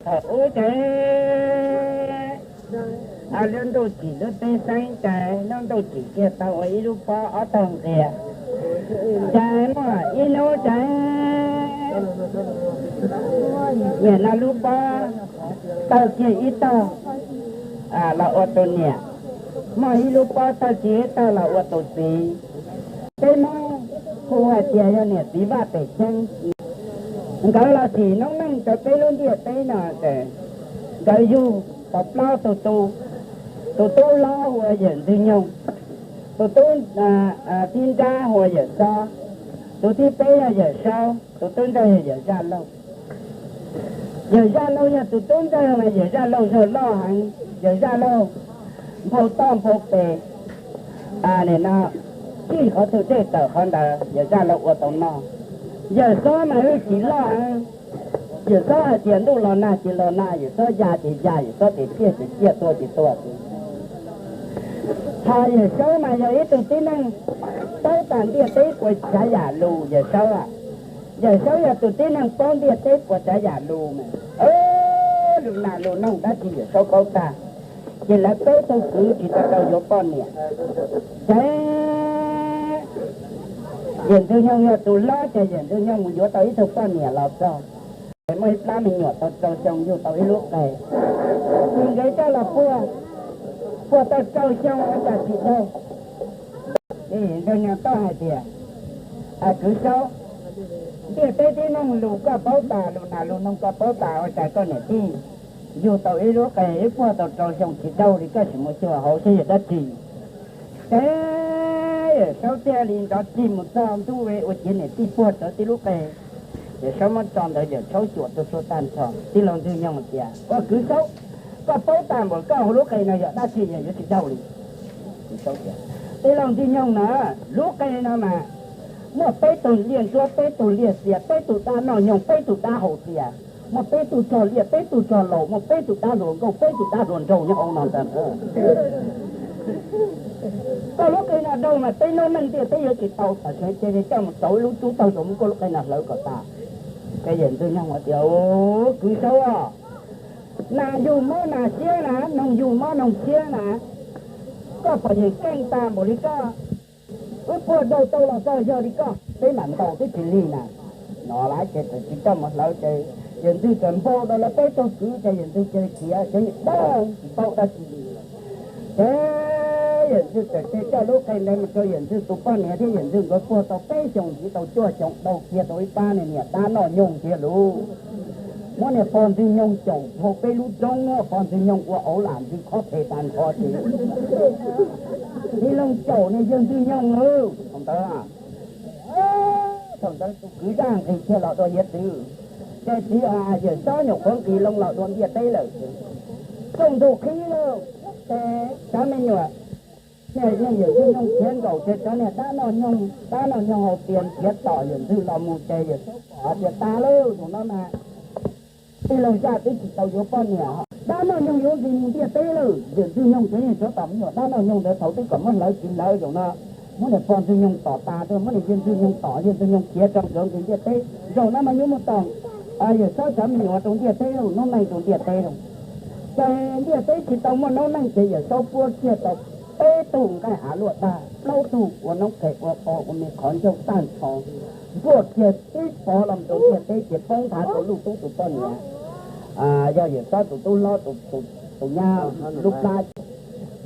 Ub ces lub ntuj tsim lub teb xeeb ces lub ntuj tsim kiag tau ua ib lub pob ob tog nqias. Ces muaj ib hnub ces niam no lub pob tawg kiag ib tog los ua tus niam, muaj ib lub pob tawg kiag ib tog los ua tus txiv. Peb Hmoob hu hais tias yog niam txiv vaj pem xeeb. Nkawd los tsim noob neej rau peb lub ntiaj teb no ces nkawd yug tau plaub tug tub. Tus tub hlob hu ua Yawm Ntxwg Nyoog, tus tub thib nrab hu ua Yawm Xob, tus thib peb yog Yawm Saub, tus tub ntxawg yog Yawm Zaj Laug. Yawm Zaj Laug yog tus tub ntxawg mas Yawm Zaj Laug zog loj heev, Yawm Zaj Laug nphau toj nphau pes, nim no txij qhov twg dej tawm qhov ntawd Yawm Zaj Laug ua tau noj. Yawm Xob mas hwj chim loj heev, Yawm Xob hais tias ntuj los nag ces los nag, Yawm Xob ya ces ya, Yawm Xob tias ciaj ces ciaj, tua ces tua xwb. Ho Yawm Saub mas yog ib tug tib neeg paub tas ntiaj teb puas tsav yam lus, Yawm Saub a. Yawm Saub yog tus tib neeg paub ntiaj teb puas tsav yam lus mas, lus nas lus noog dab tsi Yawm Saub paub tag. Ces lawv peb tug kwv tsis tau tau yuav poj niam. Ces Yawm Ntxwg Nyoog yog tus hlob ces Yawm Ntxwg Nyoog mus yuav tau ib tug poj niam los txog. Ces muaj ib plab me nyuam tau rau xyoo yug tau ib lub qe. Ces nkawd coj los puag, puag tau rau xyoo ua cas tsis daug. Ces Yawm Ntxwg Nyoog tau hais tias, Kwv Saub, ntiaj teb tib neeg lus koj paub tas, lus nas lus noog koj paub tas, ua cas koj niam tij yug tau ib lub qe ib puag tau rau xyoo tsis daug li, koj tsis mus xyuas hauv seb yog dab tsi? Ces Yawm Saub thiaj li nrov txig mus txog ntuj ua ciav niam tij puag rawv tib lub qe. Yawm Saub muab tso ntawd, Yawm Saub xyuas tu sua tag nrho. Tij laug Ntxwg Nyoog tias, Koj Kwv Saub, koj paub tas npaum koj hauv lub qe no yog dab tsi es yuav tsis daug li? Tij laug Ntxwg Nyoog na, lub qe no mas muaj peb tug liaj ntsuab, peb tug liaj xias, peb tug dab noj nyoog, peb tug dab haus xias, muaj peb tug tsog liaj, peb tug tsog laus, muaj peb tug dab hluas nkauj, peb tug dab hluas nraug nyob hauv no ntag. Koj lub qe no daug mas peb noob neej ntiaj teb yuav tsis tau, tam sim no cia li coj mus rauv ib lub rub taug zog muab koj lub qe no hlawv kom tas. Ces Yawm Ntxwg Nyoog hais tias, Kwv Saub, nas yug mob nas siab na, noog yug mob noog siab na, koj pom yeem keej tas npaum li koj, wb puag daug tau los txog yog li koj, peb mam ntaus twb tsis lig na. No lawv ces txawm tsis coj mus hlawv ces Yawm Ntxwg txawm npau rau lawv peb tug kwv ces Yawm Ntxwg cia li khiav, cov niag dab tsis paub dab tsi li. Ces Yawm Ntxwg txawm cia li coj lub qe ntawd mus rau Yawm Ntxwg tus poj niam thiab Yawm Ntxwg nkawd puag tau peb xyoos ntxiv tau cuaj xyoo, daug kiag tau ib pab niag niam dab noj nyoog kiag lauj. Muab niag pog Ntxwg Nyoog caum dhau peb lub roob, muab pog Ntxwg Nyoog ua auv lam ntxwg khob phem tag nrho ces tij laug caum niag yawg Ntxwg Nyoog lauj. Thaum ntawd, thaum ntawd tus kwv zaj nqis kiag los dua hiav txwv, ces txiv Yawm Saub nyuam qhuav nqis loo los dua ntiaj teb lawm. Tsaus ntuj qhib lauj, ces cov me nyuam, niag Yawm Ntxwg Nyoog khiav nkaum ces cov niag dab noj nyoog, dab noj nyoog haus tias khiav tom Yawm Ntxwg los mus ces Yawm Saub pom hais tias tas lauj, zaum no mas tij laug zaj twb tsis tau yuav poj niam, dab noj nyoog yuav nqis mus ntiaj teb lawm. Yawm Ntxwg Nyoog cov niag tsov tom me nyuam dab noj nyoog ntawd thaum twb kom muab hlawv tsis hlawv, zaum no muab niag pog Ntxwg Nyoog tom tas, muab niag yawg Ntxwg Nyoog tom, yawg Ntxwg Nyoog khiav rau nkawd nqis ntiaj teb. Zaum no mas yuav mus tom Yawm Saub cov me nyuam rau ntiaj teb lauj, noob neej rau ntiaj teb lauj. Ces ntiaj teb tsis tau muaj noob neej ces Yawm Saub puab kiag tau peb tug nqaij av luaj tag, plaub tug ua noob qes ua qos ua me qhov ncauj tag nrho, npuaj kiag tib pov los rau ntiaj teb ces poob nthav rau Luj Tub tus poj niam, yog Yawm Saub tus tub hlob tus nyab lub plab.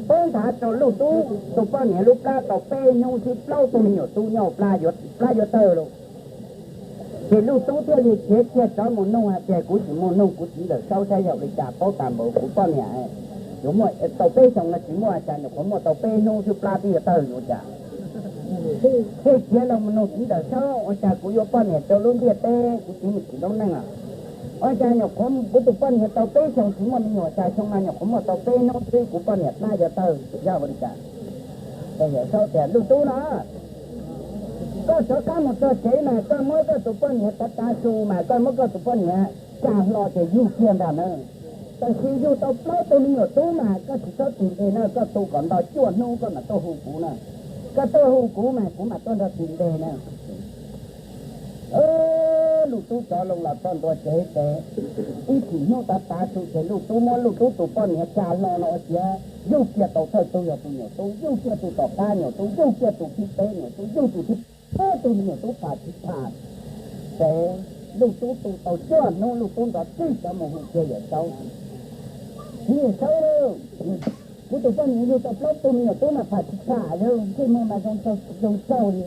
Poob nthav rau Luj Tub tus poj niam lub plab tau peb hnub xwb plaub tug me nyuam tub nyob hauv plab yuav tawg lauj. Ces Luj Tub thiaj li khiav kiag rov mus nug hais tias, kuv sim mus nug kuv txiv Ntxawm Saub saib yog ua li cas, paub tas npaum kuv poj niam yuav muaj tau peb xyoos no tsis muaj, cas nyuam qhuav muaj tau peb hnub xwb plab twb yuav tawg yuav cas. Thiaj khiav los mus nug txiv Ntxawm Saub, ua cas kuv yuav poj niam rau lub ntiaj teb kuv txiv mus tsis noob neej os. Ua cas nyuam qhuav kuv tus poj niam tau peb xyoos tsis muaj me nyuam, cas xyoo no nyuam qhuav muaj tau peb hnub xwb kuv poj niam plab yuav tawg, yog ua li cas? Ces Yawm Saub tias, Luj Tub no, koj rov qab mus txog tsev mas koj muab koj tus poj niam tav tav su mas koj muab koj tus poj niam tsa hlo ces yug kiag ntag na. Tab sis yug tau plaub tug me nyuam tub mas koj tsis txhob tis npe na, koj tu kom nto cuaj hnub koj mam tuaj hu kuv na. Koj tuaj hu kuv mas kuv mam tuaj nrog tis npe na. Luj Tub tsov loo los txog ntua tsev ces ib chim hnub tav tav su ces Luj Tub muab Luj Tub tus poj niam tsa hlo los ua ciav yuj kiag tau thawj tug yog tus nyuam tub, yuj kiag tus tom qab nyuam tub, yuj kiag tus thib peb nyuam tub, yuj tus thib plaub tug nyuam tub pham tsis pham. Ces Luj Tub tu tau cuaj hnub Luj Tub nrov txij cov mus hu kiag Yawm Saub, Txiv Yawm Saub, kuv tus poj niam yug tau plaub tug me nyuam tub mas pham tsis pham li, ntsej muag mas zoo tsaug zoo tsaug li,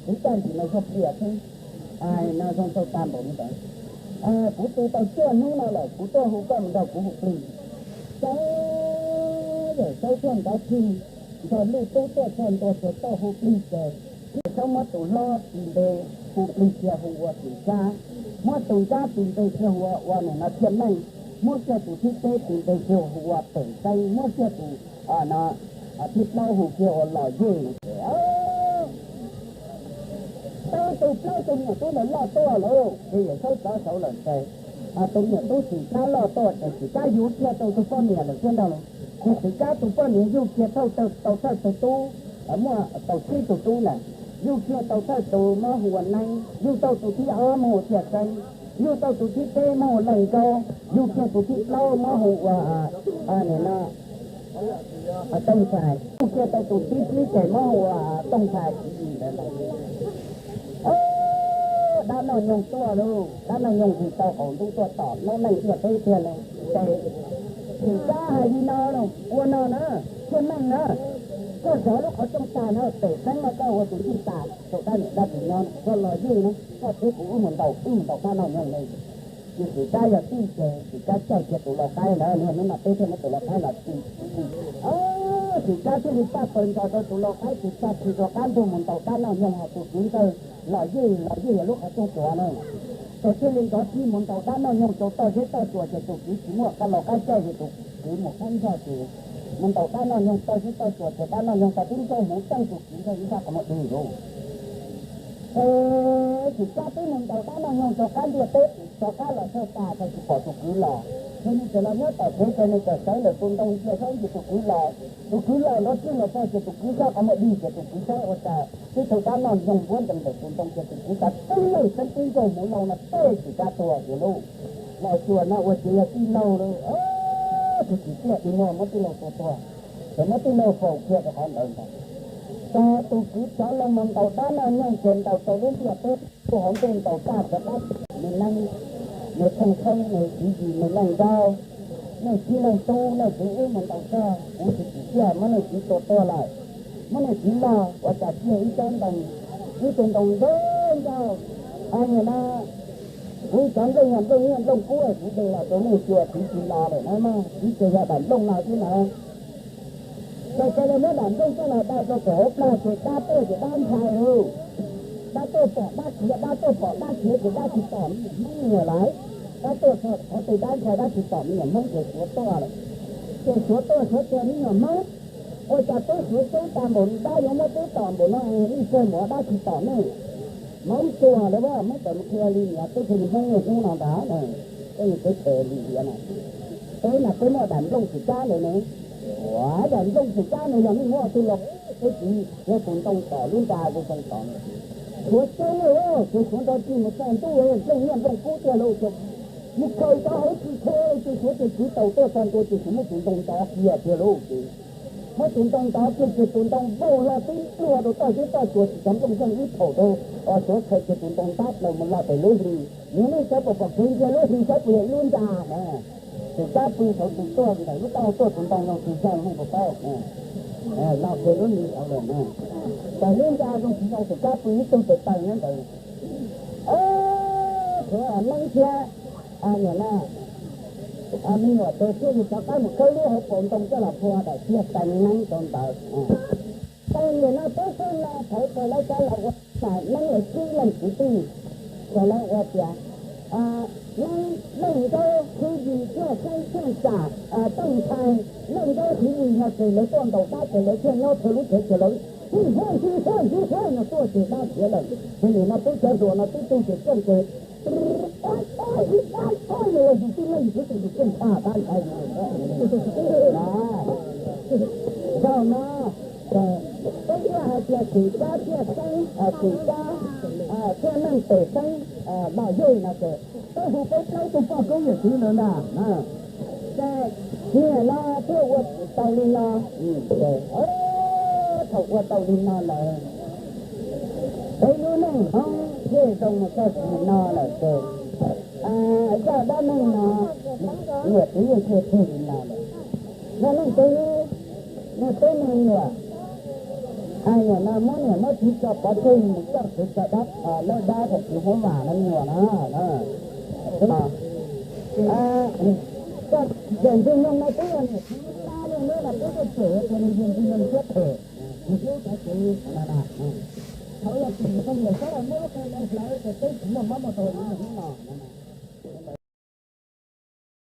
kuv caj ntim mas zoo plias xwb, no zoo tsaug tag npaum li ntawd. Kuv tu tau cuaj hnub no lawm, kuv tuaj hu koj mus nrog kuv hu plig. Ces Yawm Saub thiaj nrov txij nrog Luj Tub tuaj txog ntua ces tuaj hu plig ces Yawm Saub muab tus hlob tis npe hu plig kiag hu ua Xwm Kab, muab tus nrab tis npe kiag hu ua nim no Thiaj Meej, muab kiag tus thib peb tis npe kiag hu ua Pem Xeeb, muab kiag tus no thib plaub hu kiag ua Los Yej no ces peb tug plaub tug me nyuam tub ntawd loj tuaj lawm ces Yawm Saub txov saud lawm ces tus me nyuam tub Xwm Kab loj tuaj ces Xwm Kab yuav kiag tau tus poj niam lawm thiab ntag lauj. Ces Xwm Kab tus poj niam yug kiag thawj tau thawj tug tub, muaj tau tsib tug tub ntag, yug kiag tau thawj tus muab hu ua Neeb, yug tau tus thib ob muab hu ua Thiaj Xeeb, yug tau tus thib peb muab hu ua Leej Nkaub, yug kiag tus thib plaub muab hu ua nim no Tooj Ntxhais, yug kiag tau tus thib tsib ces muab hu ua Tooj Ntxhais Tsiv Yis ntawd ntag. Dab Noj Nyoog tuaj lauj, Dab Noj Nyoog ntsis tau qaum ntuj tuaj tom noob neej ntiaj teb tiag lauj. Ces Xwm Kab hais li no lauj, ua no na, Thiaj Meej na, koj zov lub qhov rooj tag na, Pem Xeeb no koj ua tus tij tas rau dab niam dab txiv nyob, koj Los Yej na, koj thiab kuv wb mus ntaus, wb mus ntaus Dab Noj Nyoog ne. Ces Xwm Kab yog tij ces Xwm Kab caij kiag tus lau qaib ntawd, niag hnub no peb thiaj muab tus lau qaib los txi. Xwm Kab thiaj li paj paws ntsos rau tus lau qaib ces tsa tshis rov qab ntug mus ntaus Dab Noj Nyoog hos tus kwv ntxawg Los Yej, Los Yej yog lub qhov rooj tuav na. Ces thiaj li nrov txij mus ntaus Dab Noj Nyoog rau toj zeb toj tsuas ces tus kwv tsis muaj qab lau qaib caij ces tus kwv mus qab nrog ces mus ntaus Dab Noj Nyoog toj zeb toj tsuas ces Dab Noj Nyoog tau tib ntsauj hmoov teej tus kwv nrog ib sab qhov muag dig lauj. Ces Xwm Kab twb mus ntaus Dab Noj Nyoog rau qab ntiaj teb, rov qab los txog tas ces tsis pom tus kwv los, ces nws txawm los nyob tom tsev ces nws txawm sawv ntawm tus ntoo cia saib ntshe tus kwv los. Tus kwv los nrov txij los txog ces tus kwv sab qhov muag dig ces tus kwv saib ua cas twb tau Dab Noj Nyoog npuab ntees ntawm tus ntoo ces tus kwv xav tib leeg xeeb tib ntsauj hmoov laug no tej Xwm Kab tuag tiag lauj. Los xyuas no ua ciav yog tij laug lauj, tus tsis tiaj dig muag muab tij laug tua tuag, ces muab tij laug faus kiag rau qhov ntawd ntag. Ces tus kwv tsov loo mus ntaus Dab Noj Nyoog ces ntaus rau lub ntiaj teb, tus hauv ntuj ntaus tag rov qab. Me Neeb, me Pheej Xeeb, me Tsiv Yis, me Leej Nkaub, nej tsib leeg tub nej txiv wb mus ntaus tag, kuv tus tsis tiaj muab nej txiv tua tuag lawm, muab nej txiv log ua cas tiag ib tsob ntoo, ib tug ntoo nrog nrog, a nim no kuv cov nplooj yog nplooj nyiaj nplooj kub kuv de los rau nej xyuas, txiv tsis los lawm na mog, txiv ces yog daim nplooj no xwb na. Ces ces lawv muab daim nplooj coj los dai rau pem hauv plag ces dab tuaj ces dab ntshai lauj. Dab tuaj pom dab khiav, dab tuaj pom dab khiav ces dab tsis tom me nyuam Hmoob li lawm. Dab tuaj txog qhov twg dab ntshai dab tsis tom me nyuam Hmoob ces suav tuaj lawm. Ces suav tuaj suav tuaj me nyuam Hmoob, ua cas tub suav coob tag npaum li dab yuav muab tub tom npaum no es ib tsag mus dab tsis tom nej. Hmoob tuag lawm, Hmoob tawm mus qhia li niam tub thiaj li Hmoob niaj hnub no ntag na. Peb yog teb chaws li hiav na, peb mas peb muaj daim nplooj Xwm Kab ntawd ne. Ua daim nplooj Xwm Kab ntawd yog nej muab tus los, peb txiv yog tus ntoo tom lub nra zoo zoo tom. Suav coob lawm, ces suav nrov txij mus txog ntuj, nplooj nyiaj nplooj kub tiag lauj, ces mus khaws cov hauv tsis tshua ces suav ces kwv taus tuaj txog ntua ces suav muab tus ntoo ntov kiag tiag lauj ces muab tus ntoo ntov kiag ces tus ntoo vau hlo tib npluag rau toj zeb toj tsuas ces cov nplooj yeej ib thaum rau, suav khaws ces tus ntoo ntab plaws mus log pem lub hli. Yog nej sawv pom pom kev ntsia lub hli saib puas yog ib lub nra na. Xwm Kab pw saud tus tuaj ntawm lub taub hau tuaj tus ntoo zoo tsis zoo nej puas paub. Log kiag lub hli saud lawm na. Ces lub nra zoo tsis zoo Xwm Kab pw ib tug tes taw nyob ntawd. Tsuav Neeb thiab niam no, me nyuam tes thiaj li rov qab mus khawb lub hauv paus ntoo coj los phua daim tiag teev Neeb rau ntawd. Ces nim no peb xeem no thaum kawg lawv cov laus ua, Neeb lawv tsib leej kwv tij, ces lawv ua tias, Neeb, Leej Nkaub, Tswv Yim, Thiaj Xeeb, Thiaj Tsam, Tooj Ntxhais, Leej Nkaub, Tswv Yim no ces lawv tuaj ntaus dab ces lawv thiaj nyob thawj lub tsev ces lawv hu huaj hu huaj hu huaj no tuaj ces dab khiav lawm. Ces nim no peb cov hluas no tib tug ces keej ces, o o o o, yus los yus tib leeg yus twb tsis yus keej tshaj dab ntshai. Zaum no ces Peb thiaj hais tias Xwm Tsab thiaj xeeb, Xwm Tsab thiaj meej pem xeeb Npog Yej no ces peb hu peb plaub tug poj koob yawm txiv ntawd ntag. Ces niam no thiaj ua tau li no. Thaum ua tau li no lawm, peb lub neej Hmoob thiaj zoo mus txog txij no lawm ces zaj dab neeg no niam txiv yeej qhia txij li no lawm. Yog leej twg, nej tib neeg nyuam, nyuam no muab niam muab txiv tso pov tseg mus coj kwv coj dab, lawv dab thaum tsis huab vam no nyuam no, yawm Ntxwg Nyoog no twb yog niam txiv lub dab li no los peb tuaj cem tias nws yog Ntxwg Nyoog siab phem, nws hlub cov txiv no. Thaum yog tsis muaj niam txiv muab lub qe hlawv ces peb tsis muaj mob muaj nkeeg li hnub no no.